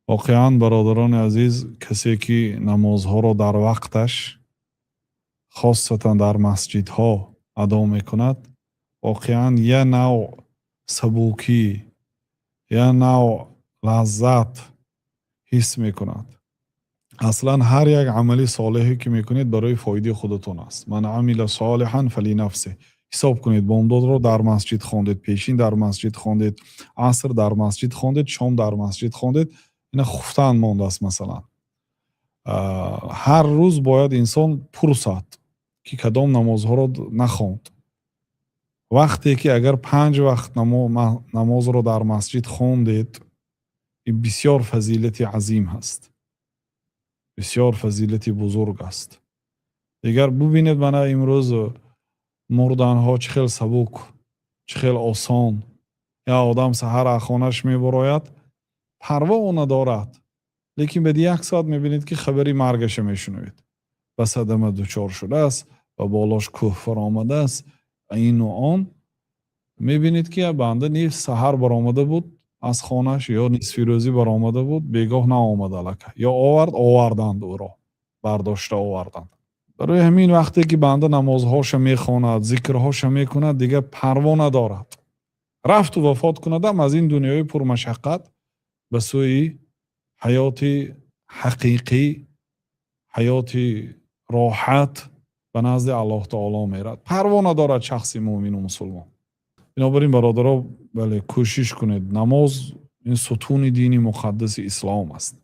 Воқеан, бародарони азиз, касе ки намозҳоро дар вақташ, хосатан дар масҷидҳо адо мекунад, воқеан як навъ сабукӣ, як навъ лаззат ҳис мекунад. Аслан ҳар як амали солеҳе ки мекунед, барои фоидаи худатон аст. من عمل صالحا فلنفسه. Ҳисоб кунед, бомдодро дар масҷид хондед, пешин дар масҷид хондед, аср дар масҷид хондед, шом дар масҷид хондед, ина хуфтан мондааст. Масалан, ҳар рӯз бояд инсон пурсад, ки кадом намозҳоро нахонд. Вақте ки агар панҷ вақт намозро дар масҷид хондед, ин бисёр фазилати азим ҳаст, бисёр фазилати бузург аст. Дигар бубинед, мана имрӯз мурданҳо чӣ хел сабук, чӣ хел осон. Як одам саҳар аз хонаш мебарояд, парво надорад, лекин баъди як соат мебинед, ки хабари маргаша мешунавед: ба садама дучор шудааст ва болош кӯҳ фаромадааст, ину он. Мебинед, ки банда нисф саҳар баромада буд аз хонаш ё нисфи рӯзӣ баромада буд, бегоҳ наомад аллакай ё овард, оварданд, ӯро бардошта оварданд. Барои ҳамин вақте ки банда намозҳоша мехонад, зикрҳоша мекунад, дигар парво надорад, рафту вафот кунадам, аз ин дунёи пурмашаққат ба сӯи ҳаёти ҳақиқӣ, ҳаёти роҳат ба назди Аллоҳ таоло мерад. Парво надорад шахси муъмину мусулмон. Бинобар ин, бародаро, бале, кӯшиш кунед. Намоз ин сутуни дини муқаддаси ислом аст.